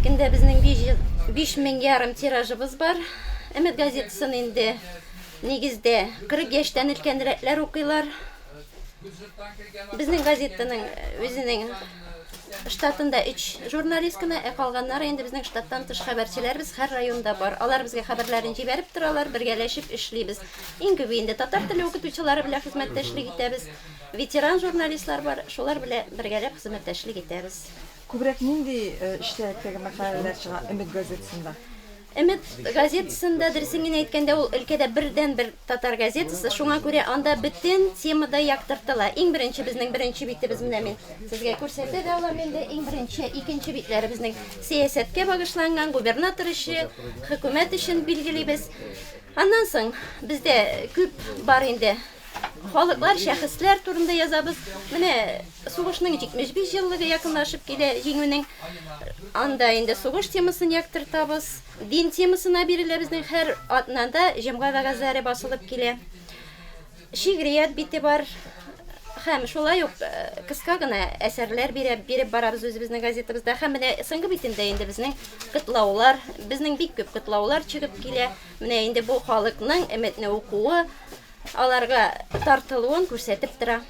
көндә безнең 5000 ярым тиражыбыз бар. Өмет газетасын инде нигездә 40 яшьтән өлкәнрәкләр укыйлар. Безнең газетаның үзенең штатында өч журналист кына, ә калганнары инде безнең штаттан тыш хәбәрчеләребез һәр районда бар. Алар безгә хәбәрләрен җибәреп торалар, бергәләшеп эшлибез. Иң күбе инде татар теле укытучылары белән хезмәттәшлек итәбез. Ветеран журналистлар бар, шулар белән бергәләп хезмәттәшлек итәбез. Күбрәк нинди эчтәлектәге мәкаләләр чыга Өмет газетасында? Өмет газетасында, дөресен генә әйткәндә, ул өлкәдә бердәнбер татар газетасы, шуңа күрә анда бөтен тема да яктыртыла. Иң беренче безнең беренче битебез менә мин сезгә күрсәтә дә алам инде. Иң беренче, икенче битләре безнең сәясәткә багышланган, губернатор эше, хөкүмәт эшен билгелибез. Аннан соң бездә күп бар инде халыклар, шәхесләр турында язабыз. Менә сугышның 75 еллыгы якынлашып килә, җиңүнең. Анда инде сугыш темасын яктыртабыз. Дин темасына бирелә безнең һәр атнада җомга вәгазьләре басылып килә. Шигърият бите бар. Һәм шулай ук э, кыска гына әсәрләр бирә, биреп барабыз үзебезнең газетабызда. Һәм менә соңгы битендә инде безнең котлаулар, безнең бик күп котлаулар чыгып килә. Менә инде бу халыкның өметне укуы, аларга тартылуын күрсәтеп тора.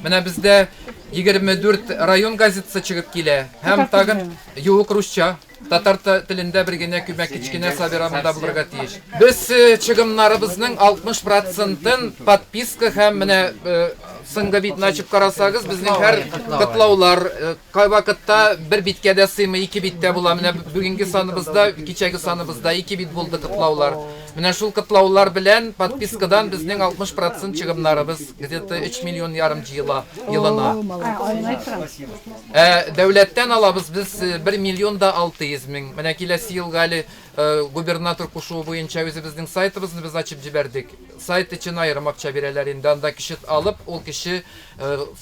Менә бездә 24 район газетасы чыгып килә. Һәм тагын юк русча. Татар телендә бер генә күмәк кечкенә Сабира монда булырга тиеш. Без э, чыгымнарыбызның 60 процентын подписка һәм менә э, соңгы битне ачып карасагыз, безнең һәр котлаулар э, кайвакытта бер биткә дә сыймый, ике биттә була. Менә бүгенге саныбызда, кичәге саныбызда ике бит булды котлаулар. Менә шул котлаулар белән подпискадан безнең 60 процент чыгымнарыбыз где-то 3 миллион ярым җыела елына. Ә дәүләттән алабыз без 1 миллион да 600 мең. Менә киләсе елга әле губернатор кушуы буенча үзебезнең сайтыбызны без ачып җибәрдек. Сайт өчен аерым акча бирәләр инде. Анда кеше алып, ул кеше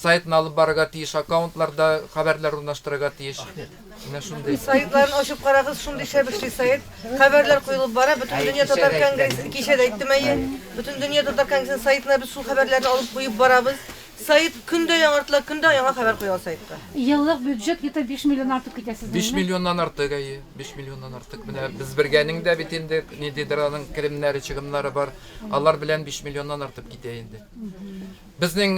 сайтны алып барырга тиеш, аккаунтларда хәбәрләр урнаштырырга тиеш. Менә шундый. Сайтларын ачып карагыз, шундый шәп эшли сайт. Хәбәрләр куелып бара. Бөтен дөнья татар конгрессы, кичә дә әйттем әйе. Бөтен дөнья татар конгрессының сайтына без шул хәбәрләрне алып куеп барабыз. Сайт көн дә яңартыла, көн дә яңа хәбәр куела сайтка. Еллык бюджет где-то 5 миллион артып китә сезнең, 5 миллионнан артык, әйе. 5 миллионнан артык. Менә без бергәнең дә бит инде ниндидер аның керемнәре, чыгымнары бар. Алар белән 5 миллионнан артып китә инде. Безнең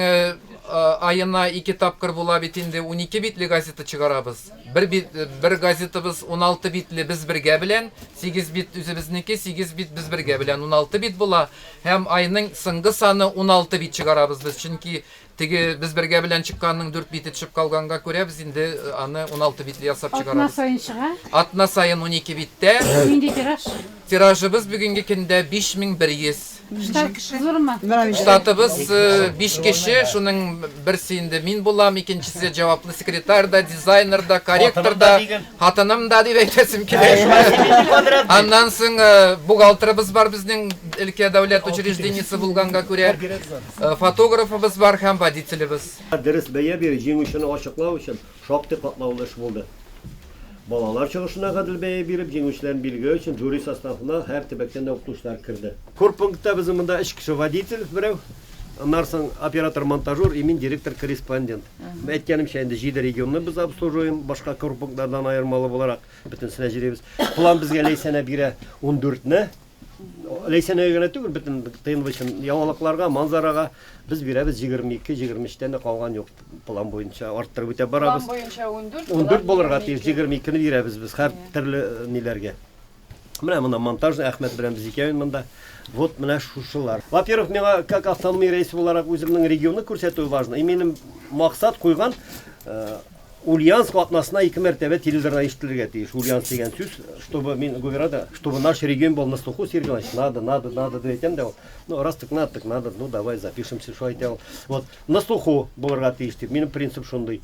аена ике тапкыр була бит инде 12 битле газета чыгарабыз. Бер бит, бер газетабыз 16 битле без бергә белән, 8 бит үзебезнеке, 8 бит без бергә белән 16 бит була. Һәм айның соңгы саны 16 бит чыгарабыз без, чөнки теге без бергә белән чыкканның 4 бите төшеп калганга күрә без инде аны 16 битле ясап Атна чыгарабыз. саен чыга. Атна саен 12 биттә. Нинди тираж? Тиражыбыз бүгенге көндә 5100. Штат зурмы? Штатыбыз 5 кеше, шуның берсе инде мин булам, икенчесе җаваплы секретарь да, дизайнер да, корректор да, хатыным да дип әйтәсем килә. Аннан соң бухгалтерыбыз бар безнең өлкә дәүләт учреждениесе булганга күрә, фотографыбыз бар һәм водителебез. Дөрес бәя бирү, җиңүчене ачыклау өчен шактый катлаулы эш булды. Балалар чыгышына гадел бәя биреп, җиңүчеләрне билгеләү өчен жюри составына һәр төбәктән дә укытучылар керде. Корпунктта безнең монда өч кеше, водитель берәү, аннан соң оператор-монтажер и мин директор-корреспондент. Әйткәнемчә, инде җиде регионны без обслуживаем, башка корпунктлардан аермалы буларак, бөтенесенә җөрибез. План безгә Ләйсәнә бирә ундүртне. Ләйсәнәгә генә түгел, бөтен ТНВ өчен яңалыкларга, манзарага без бирәбез 22, 23-тән дә калган юк план буенча арттырып үтә барабыз. План буенча 14, 14 булырга тиеш, 22-не бирәбез без һәр төрле э, ниләргә. Менә монда монтажный Әхмәт белән без икәү монда. Вот менә шушылар. Во-первых, миңа как автономия рәисе буларак үземнең регионны күрсәтү важно. И минем максат куйган э, Ульяновск атнасына ике мәртәбә телевизордан ишетелергә тиеш. Ульяновск дигән сүз, чтобы мин губернатор, чтобы наш регион был на слуху, Сергей Иванович, надо, надо, надо дип әйтәм дә ул. Ну, раз так надо, так надо, ну давай запишемся, шулай әйтә ул. Вот, на слуху булырга тиеш дип, минем принцип шундый.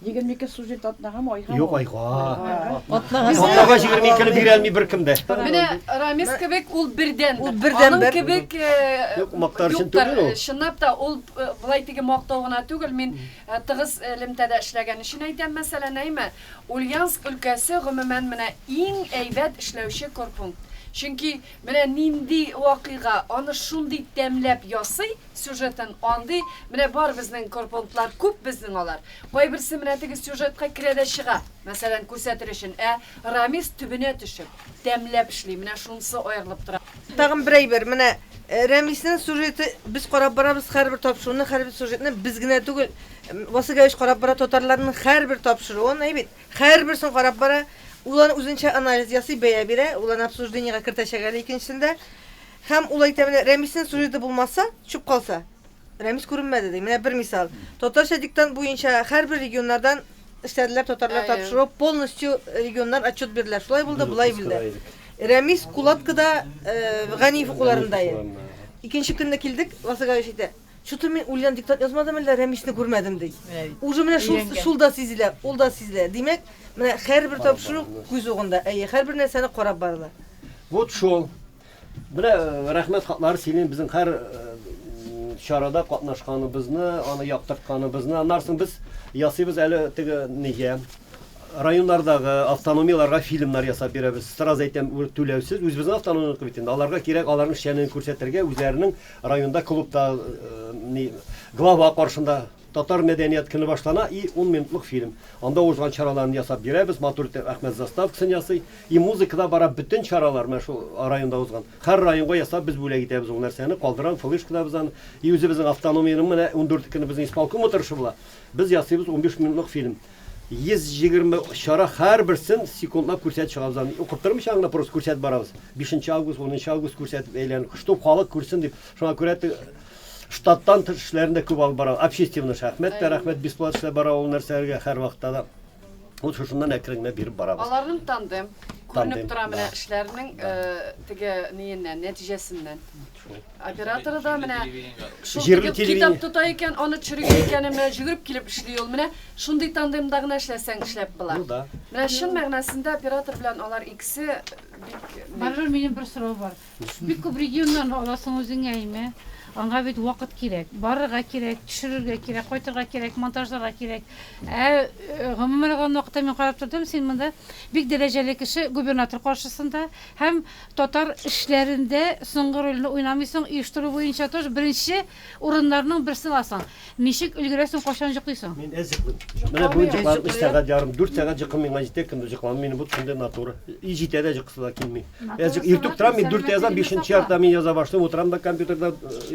22 сюжет атнагамы, айгамы? Юк, айга. Атнага 22-не бирә алмый беркем дә. Менә Рамис кебек ул бердән Ул бердән Аның бер. кебек э, Юк, мактар өчен юктыр. түгел ул. Чынлап та ул э, болай теге мактау гына түгел. Мин Ә тыгыз элемтәдә эшләгән өчен әйтәм, мәсәлән, әйме, Ульяновск өлкәсе, гомумән, менә иң әйбәт эшләүче корпункт. Чөнки менә нинди вакыйга, аны шундый тәмләп ясый сюжетын, андый, менә бар безнең корпунктлар, күп безнең алар. Кайберсе менә теге сюжетка керә дә чыга, мәсәлән, күрсәтер өчен. Ә Рамис төбенә төшеп, тәмләп эшли, менә шунысы аерылып тора. Тагын бер әйбер, менә Рәмиснең сюжеты, без карап барабыз һәрбер тапшыруны, һәрбер сюжетны, без генә түгел, Васыгәвич карап бара татарларның һәрбер тапшыруын, әй бит, һәрберсен карап бара, ул аны үзенчә анализ ясый, бәя бирә, ул аны обсуждениегә кертәчәк әле икенчесендә. Һәм ул әйтә, менә Рәмиснең сюжеты булмаса, төшеп калса, Рәмис күренмәде ди. Менә бер мисал. Татарча диктант буенча һәрбер регионнардан эшләделәр татарлар тапшыру, полностью регионнар отчет бирделәр. Шулай булды, болай булды. Рәмис Кулаткада Ганиев укуларында иде. Икенче көнне килдек, Васыгавич әйтә, Что-то мин Ульян диктант язмадым әллә, Рәмисне күрмәдем, ди. Уже менә шул, шул да сизелә, ул да сизелә. Димәк, менә һәрбер тапшыру күз угында, әйе, һәрбер нәрсәне карап барыла. Вот шул. Менә рәхмәт хатлары синең безнең һәр чарада катнашканыбызны, аны яктыртканыбызны. Аннан соң без ясыйбыз әле теге нигә районнардагы автономияләргә фильмнар ясап бирәбез. Сразу әйтәм, түләүсез, үзебезнең автономияныкы бит инде. Аларга кирәк аларның эшчәнлеген күрсәтергә, үзләренең районда клубта ни глава каршында Татар мәдәният көне башлана и 10 минутлык фильм. Анда узган чараларны ясап бирәбез, матур итеп Әхмәт заставкасын ясый. И музыкада бара бөтен чаралар менә шул районда узган. Һәр районга ясап без бүләк итәбез ул нәрсәне, калдырам, флешкада без аны. И үзебезнең автономиянең менә 14 көне безнең исполком утырышы була. Без ясыйбыз 15 минутлык фильм. 120 чара һәрберсен секундлап күрсәтеп чыгабыз аны. Укып тормыйча гына просто күрсәтеп барабыз. 5 август, 10 август күрсәтеп әйләнеп, чтоб халык күрсен дип. Шуңа күрә штаттан тыш эшләрен дә күп алып бара. Общественный рәхмәт тә рәхмәт бесплатно эшләп бара ул нәрсәләргә һәрвакытта да. Вот шушыннан әкрен генә биреп барабыз. Аларның тандем күренеп тора менә эшләренең теге ниеннән, нәтиҗәсеннән. Операторы да менә шул теге китап тота икән, аны төшерергә икән, менә жүгереп килеп эшли ул. Менә шундый тандемда гына эшләсәң, эшләп була. Ну да. Менә чын мәгънәсендә оператор белән алар икесе бик Барыбер минем бер сорау бар. Бик күп регионнарны аласың үзеңә, әйме? Аңа бит вакыт кирәк. Барырга кирәк, төшерергә кирәк, кайтырга кирәк, монтажларга кирәк. Ә гомумән алган вакытта мин карап тордым, син монда бик дәрәҗәле кеше губернатор каршысында һәм татар эшләрендә соңгы рольне уйнамыйсың, оештыру буенча тоже беренче урыннарның берсен аласың. Ничек өлгерәсең, кайчан җоклыйсың? Мин әз җоклыйм. Менә бүген җокладым 3 сәгать ярым, 4 сәгать җокым миңа җитә, көндез җокламыйм, минем бу көндә натура. И җитә дә җокысы да килми. Әз җок, иртүк торам, мин 4 язам, 5 яртыда мин яза башлыйм, утырам да компьютерда,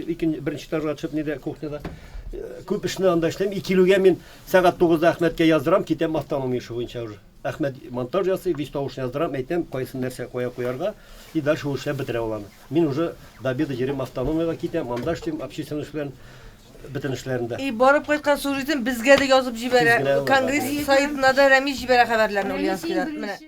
икенче, беренче этажга төшеп, нидә, кухняда. Күп эшне анда эшлим. И килүгә мин сәгать 9-да Әхмәткә яздырам, китәм автономия эше буенча уже. Әхмәт монтаж ясый, вич тавышын яздырам, әйтәм, кайсын нәрсә кая куярга, и дальше ул эшләп бетерә ул аны. Мин уже до обеда йөрим автономиягә китәм, анда эшлим, общественный эш белән бөтен эшләрендә. И барып кайткан сюжетын безгә дә язып җибәрә. Тиз генә Конгресс сайтына да Рәмис җибәрә хәбәрләрне Ульяновскидан. Менә.